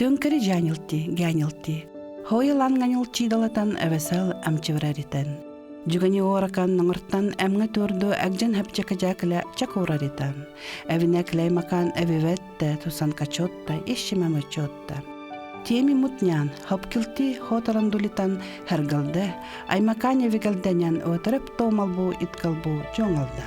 Төҥкөри жаанилти, гянилти, Хойыланганил чидалатан эвесел амчивраритен. Жүгэни оракан ноҥортан эмҥэ туорду эгдьэн хэпчэкэдьээкилэ чакуураритан. Эвинэклэй макан эвиветте тусан качотта ищимэмөчотта. Теми мутнян, хопкилти хоторандулитан хергалде, аймаканя вигалденян отереп томалбу иткалбу жоңалда.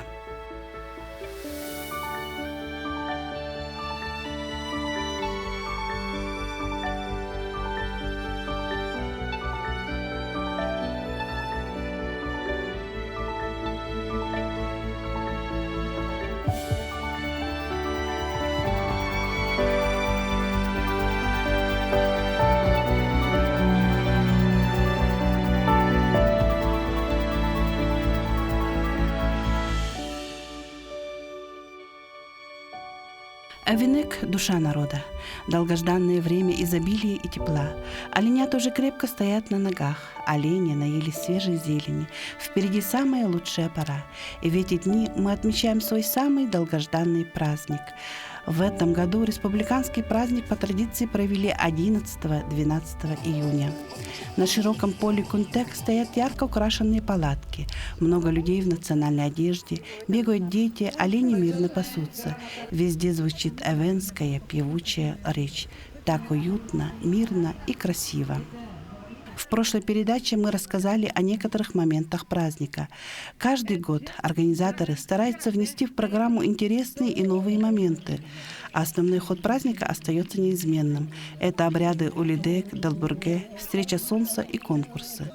Авинек – душа народа, долгожданное время изобилия и тепла. Оленята уже крепко стоят на ногах, олени наели свежей зелени. Впереди самая лучшая пора. И в эти дни мы отмечаем свой самый долгожданный праздник. В этом году республиканский праздник по традиции провели 11-12 июня. На широком поле Кунтек стоят ярко украшенные палатки. Много людей в национальной одежде, бегают дети, олени мирно пасутся. Везде звучит эвенская певучая речь. Так уютно, мирно и красиво. В прошлой передаче мы рассказали о некоторых моментах праздника. Каждый год организаторы стараются внести в программу интересные и новые моменты. Основной ход праздника остается неизменным. Это обряды Улидек, Далбурге, встреча солнца и конкурсы.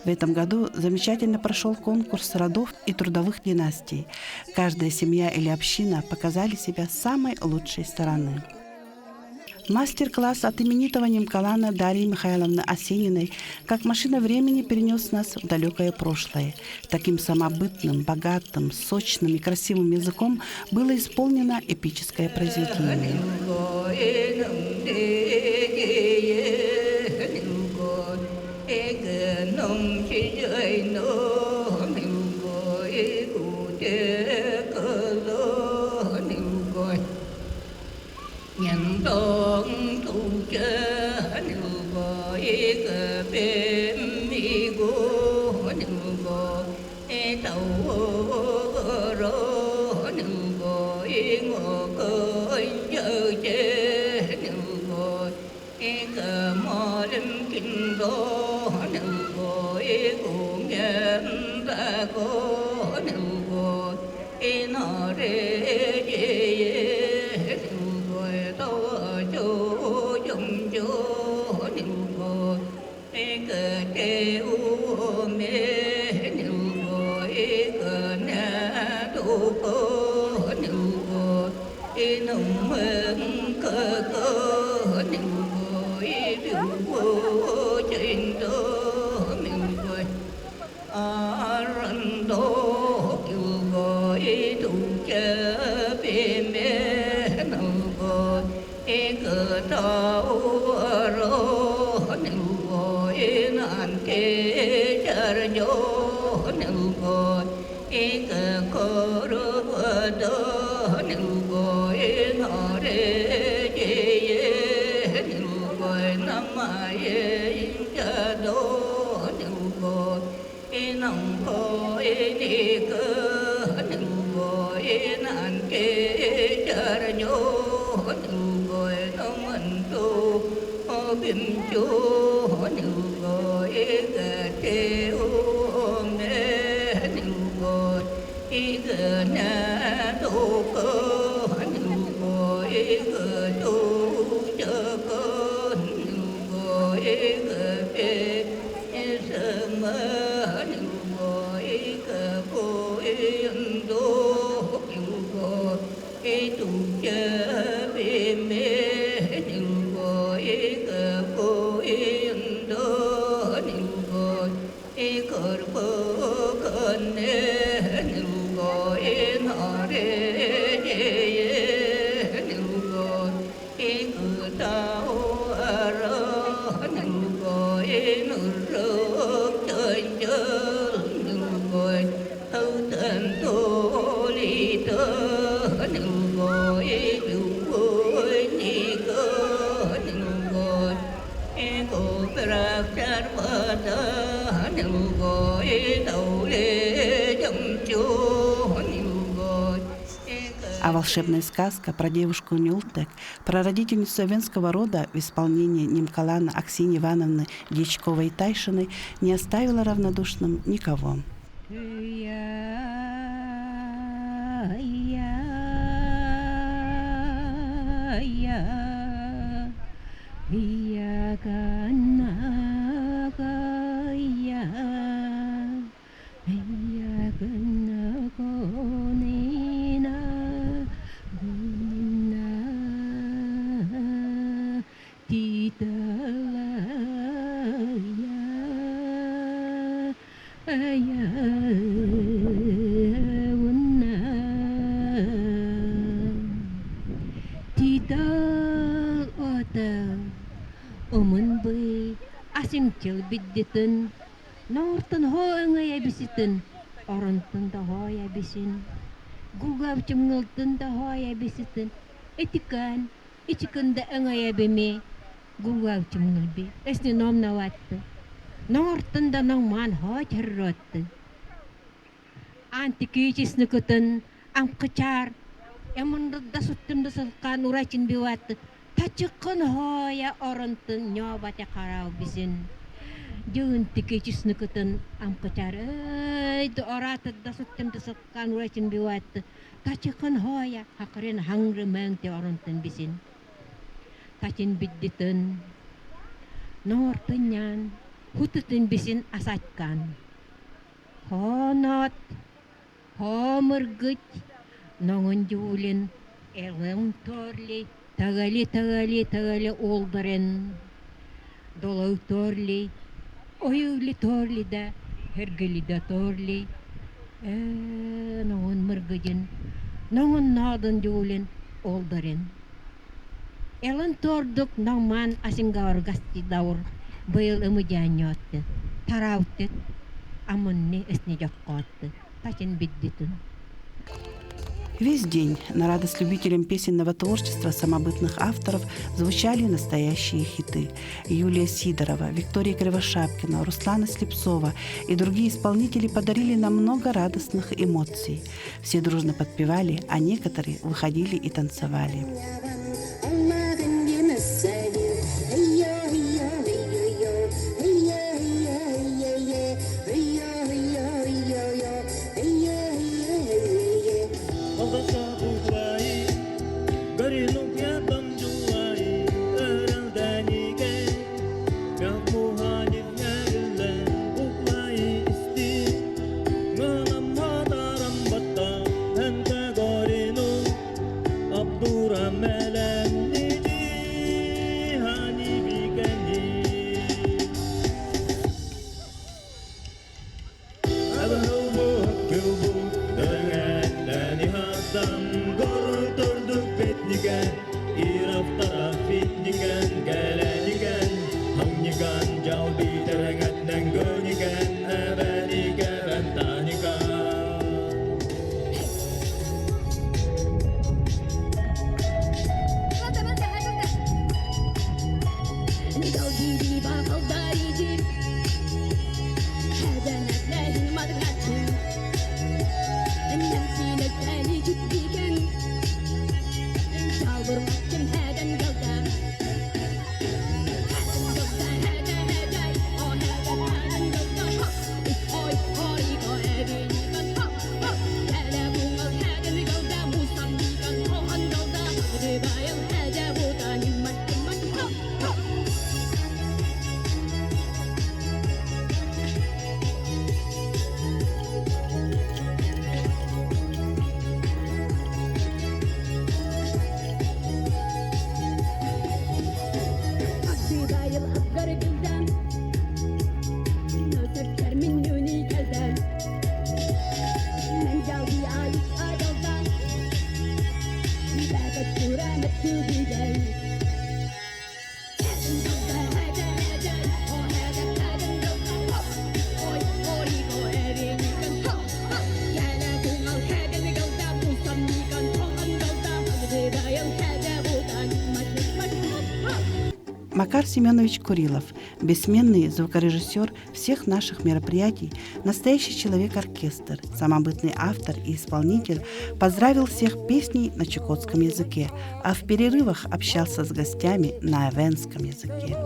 В этом году замечательно прошел конкурс родов и трудовых династий. Каждая семья или община показали себя с самой лучшей стороны. Мастер-класс от именитого немкалана Дарьи Михайловны Осениной как машина времени перенес нас в далекое прошлое. Таким самобытным, богатым, сочным и красивым языком было исполнено эпическое произведение. А волшебная сказка про девушку Нюлтек, прародительницу венского рода в исполнении Немкалана Аксиньи Ивановны Дьячковой-Тайшиной не оставила равнодушным никого. Асимчыл биддитин, Нортон хоыңай биситин, Оронтон да хоя бисин, Гугавчымҥылтын да хоя биситин, Этикан, ичикында ыңая бими, Гугавчымҥылби, эсни номнаватты, Нортон да ноңман хой чарротты. Антикичисныкытын, амкычар, Эмындыда суттымды сылкан урачин биватты, Тачыккын хоя оронтын ньобате харау бисин. Дьыгын тикичисныкытын амкычар, эй, оратыдда суттымды сылкан урачин биватты, Тачыккын хоя хакырын хаңры мөңте оронтын бисин. Тачин биддитын, нортынян, хутытын бисин асаткан. Хонот, хомыргыт, ноңун дьуулин, элын торли, тагали тагали тагали олдарын. Долау торли, ойули торли да, хергели да торли. Э, ноңун мыргыдин, ноңун надын дьуулин олдарын. Элын тордук ноңман асингаур гасти даур, быйыл ымыдяньотты, тараутты, амынни эсни жоккоотты, тачин биддитин. Весь день на радость любителям песенного творчества самобытных авторов звучали настоящие хиты. Юлия Сидорова, Виктория Кривошапкина, Руслана Слепцова и другие исполнители подарили нам много радостных эмоций. Все дружно подпевали, а некоторые выходили и танцевали. Макар Семенович Курилов. Бессменный звукорежиссер всех наших мероприятий, настоящий человек-оркестр, самобытный автор и исполнитель, поздравил всех песней на чукотском языке, а в перерывах общался с гостями на эвенском языке.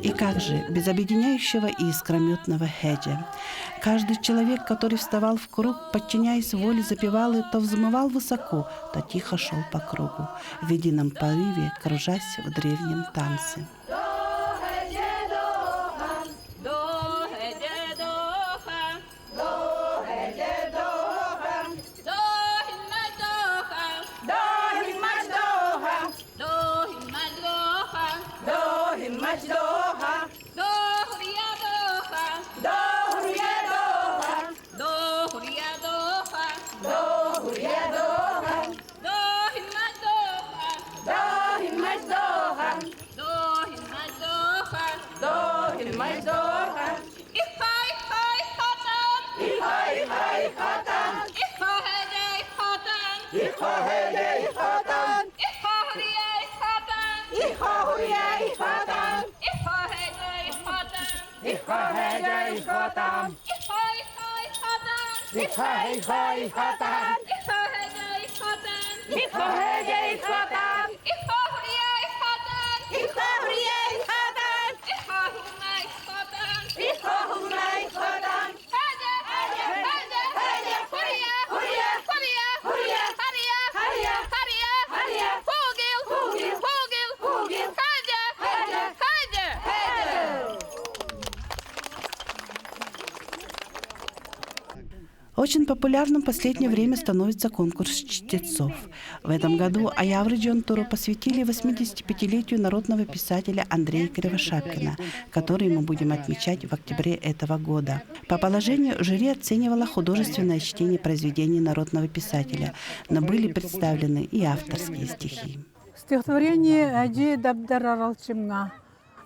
И как же без объединяющего и искрометного хеджа? Каждый человек, который вставал в круг, подчиняясь воле запевалы, то взмывал высоко, то тихо шел по кругу, в едином порыве, кружась в древнем танце. Очень популярным в последнее время становится конкурс чтецов. В этом году Аявры Джонтуру посвятили 85-летию народного писателя Андрея Кривошапкина, который мы будем отмечать в октябре этого года. По положению жюри оценивало художественное чтение произведений народного писателя, но были представлены и авторские стихи. Стихотворение Аджи Дабдар Аралчимга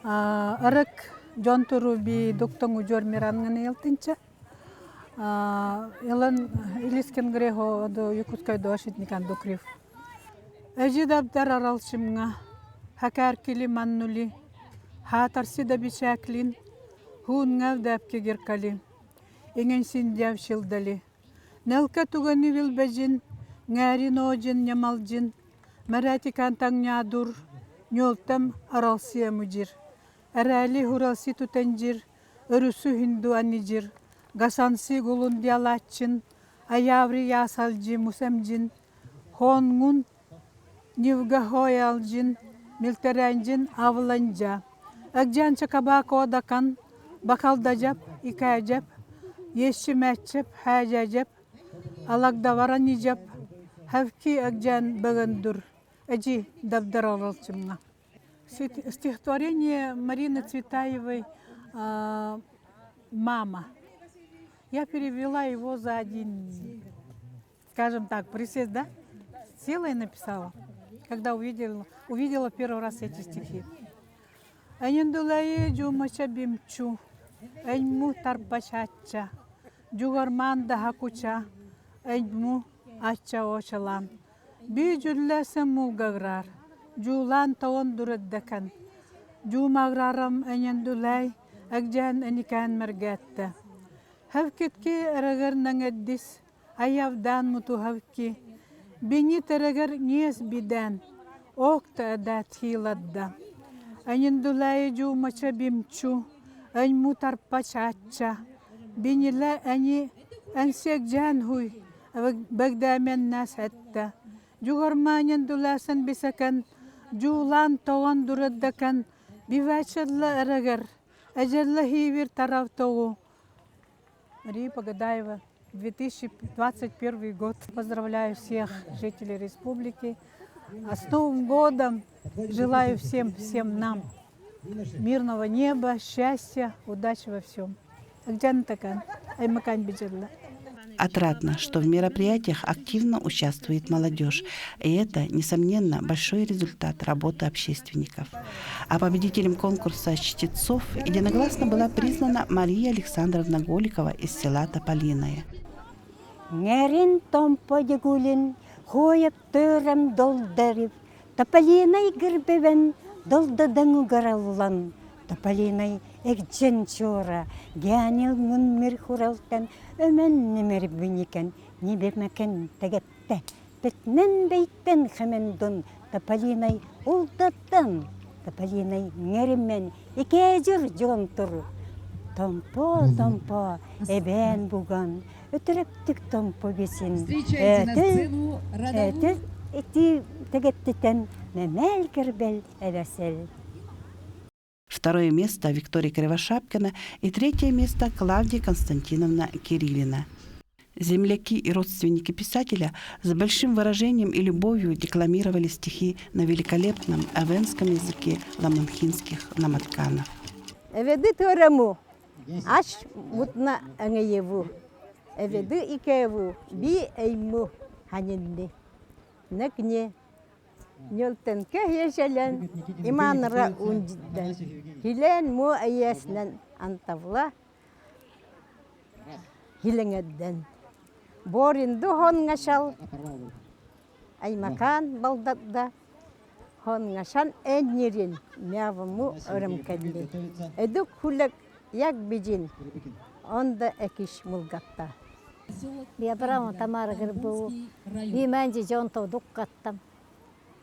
Арак Джон Туруби Доктор Ужор Миранган Елтинча Илан Илискен Грехо до Якутской дошитникан докрив. Аджи Дабдар Аралчимга Хакар кили маннули Хатарси да бичаклин Хунгав дапки геркали Инген синдяв шилдали Нелка тугани вилбежин Ңәрин ожин нямалжин Маратикан таңнядур Ньолтам аралсия мужир Әрәли хуралси тутенжир Өрүсү хинду анижир Гасанси гулун диалатчин Аяври ясалжи мусемжин Хонгун Нивга хоялжин Милтеренжин авланжа Акжанча кабак одакан Бакалдажап икәжеп Ешчи мәчеп хәжәжеп Алагдаваранижап Хәвки акжан бөгөндүр Эжи дабдар аралчымга. Стихотворение Марины Цветаевой «Мама». Я перевела его за один, скажем так, присест, да? Села и написала, когда увидела первый раз эти стихи. Эйиндулайы жумача бимчу, эйму тарпачачча, жугарман daha куча, эйму ачча очалан. Би жүлләсен мулгаграр, жуулан тоон дуреддекан. Жуумаграрам эйендулай, эгжэн эникään мергетте. Хевкитки эрэгер наңэддис, аявдан мутухавки, бини терегер ниэс бидэн, окта эдат хиладда. Эниндулай жуумача бимчу, эйму тарпачаачча, бинилэ эни энсиэкжээн хуй, бэгдээменнээс этте. Жугармаанин дулаасан бисэкэн, жуулаан тоҕон дураддакан, бивачалла эрэгэр, эжелла хиивир таравтоҕу. Мария Погодаева, 2021 год. Поздравляю всех жителей республики. А с Новым годом! Желаю всем, всем нам мирного неба, счастья, удачи во всем. Отрадно, что в мероприятиях активно участвует молодежь. И это, несомненно, большой результат работы общественников. А победителем конкурса чтецов единогласно была признана Мария Александровна Голикова из села Тополиное. Ҥэрин Томпо Дегулин, Хоеп Төрем Долдарев, Тополиной Гырбевен Долдадаҥугараллан, Тополиной Экджен Чора, Гянил Мунмир Хуралтан Өмөн Немер Бүникен, Нибемекен Тегетте, Петнен Бейтен Хемендун, Тополиной Улдаттан, Тополиной Ҥэримен Икээдьир Дьонтур, Томпо, Томпо, Эбээн Буган, Өтөрөптүк Томпо бисин, Өтөл, Өтөл ити тегеттитен Мэмэл Кэрбэл Эбэсэл. Второе место Виктория Кривошапкина и третье место Клавдия Константиновна Кириллина. Земляки и родственники писателя с большим выражением и любовью декламировали стихи на великолепном эвенском языке ламанхинских наматканов. Эведы төрему, аш мутна аңаеву, эведы икеву, би эйму ханинни. Нэкне ньолтенке хешелен иманра унжидден. Хилен му эйэснен антавла хилеңедден. Боринду хонngашал аймакан балдатда хонngашан эннирин мявыму өрөмкелли. Эдук хулек як bijin онда экиш мулгатта. Биабрама Тамара Гырбу, Биманжи жонто дуккаттам.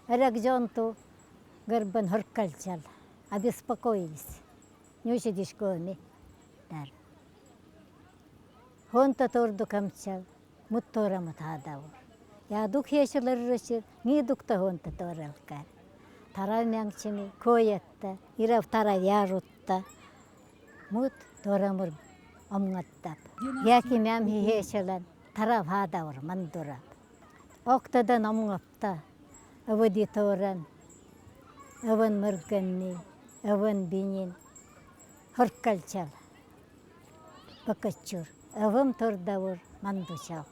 Эрек жонто гырбын хыркальчал. Обеспокоились. Нюши дишкоми. Дар. Хонта торду камчал. Муттора мутадавур. Я дук хешилер рышыр, ни дукта хонта торалкар. Тарав мянгчими, коятта, ирав тарав ярутта. Мут торамур омҥаттап. Яки мям хиһиэшэлэн тарав хаадавыр мандурап. Октадан омҥапта, ывыди торан, ывын мыргынни, ывын бинин, хыркальчал, бакачур, ывым тордавыр мандучал.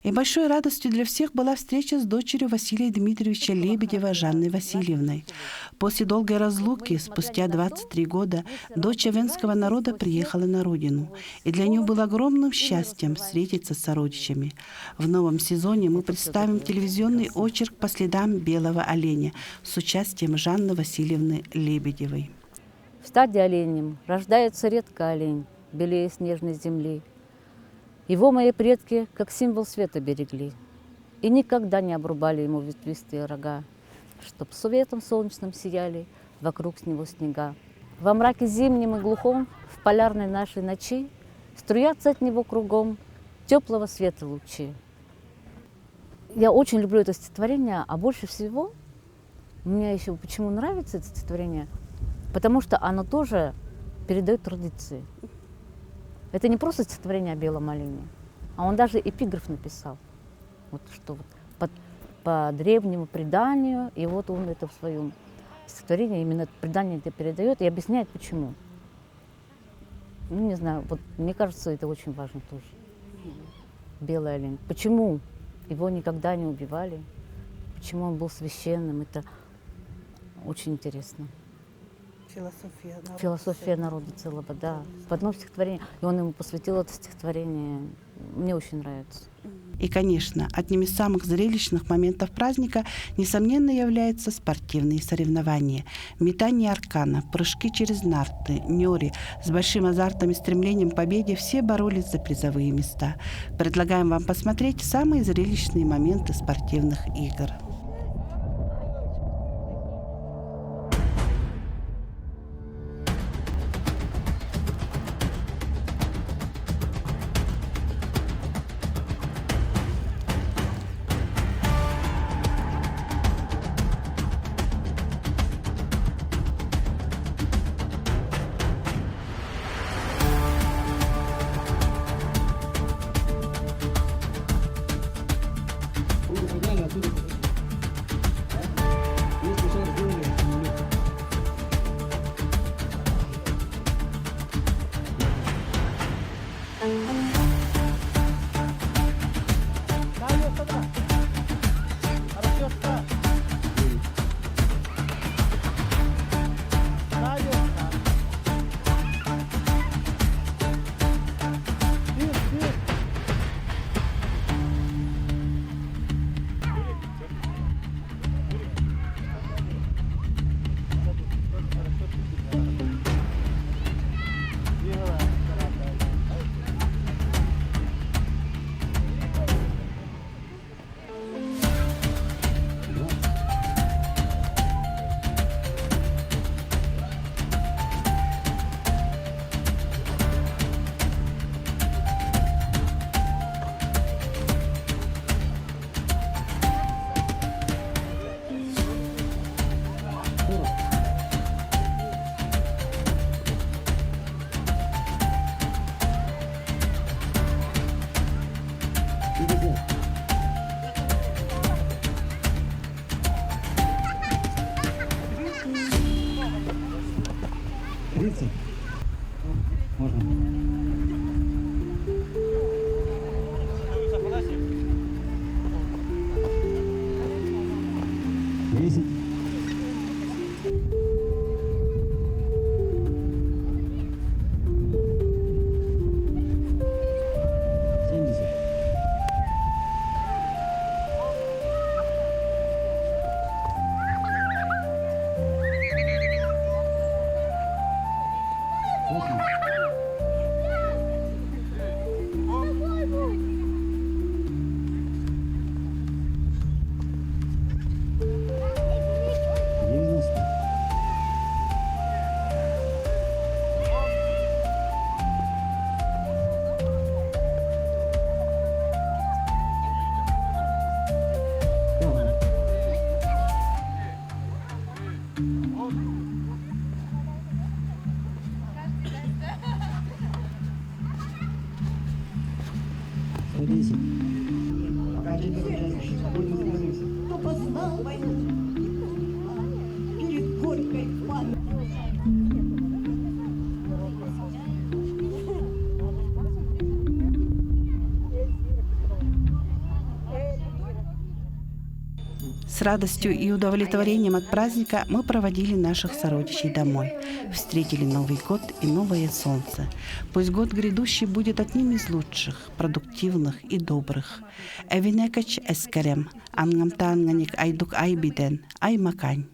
И большой радостью для всех была встреча с дочерью Василия Дмитриевича Лебедева Жанной Васильевной. После долгой разлуки, спустя 23 года, дочь эвенского народа приехала на родину. И для нее было огромным счастьем встретиться с сородичами. В новом сезоне мы представим телевизионный очерк по следам белого оленя с участием Жанны Васильевны Лебедевой. В стаде оленем рождается редко олень, белее снежной земли. Его мои предки как символ света берегли и никогда не обрубали ему ветвистые рога, чтоб светом солнечным сияли вокруг с него снега. Во мраке зимнем и глухом, в полярной нашей ночи струятся от него кругом теплого света лучи. Я очень люблю это стихотворение, а больше всего мне еще почему нравится это стихотворение, потому что оно тоже передает традиции. Это не просто стихотворение о белом олене, а он даже эпиграф написал. Вот что вот по древнему преданию, и вот он это в своем стихотворении, именно это предание это передает и объясняет, почему. Ну, не знаю, вот мне кажется, это очень важно тоже. Белый олень. Почему его никогда не убивали? Почему он был священным? Это очень интересно. Философия народа. Философия народа целого, да. В одном стихотворении. И он ему посвятил это стихотворение. Мне очень нравится. И, конечно, одним из самых зрелищных моментов праздника, несомненно, являются спортивные соревнования. Метание аркана, прыжки через нарты, нёри. С большим азартом и стремлением к победе все боролись за призовые места. Предлагаем вам посмотреть самые зрелищные моменты спортивных игр. С радостью и удовлетворением от праздника мы проводили наших сородичей домой. Встретили Новый год и новое солнце. Пусть год грядущий будет одним из лучших, продуктивных и добрых. Эвинекач эскерем, ангамтанганик айдук айбиден, аймакань.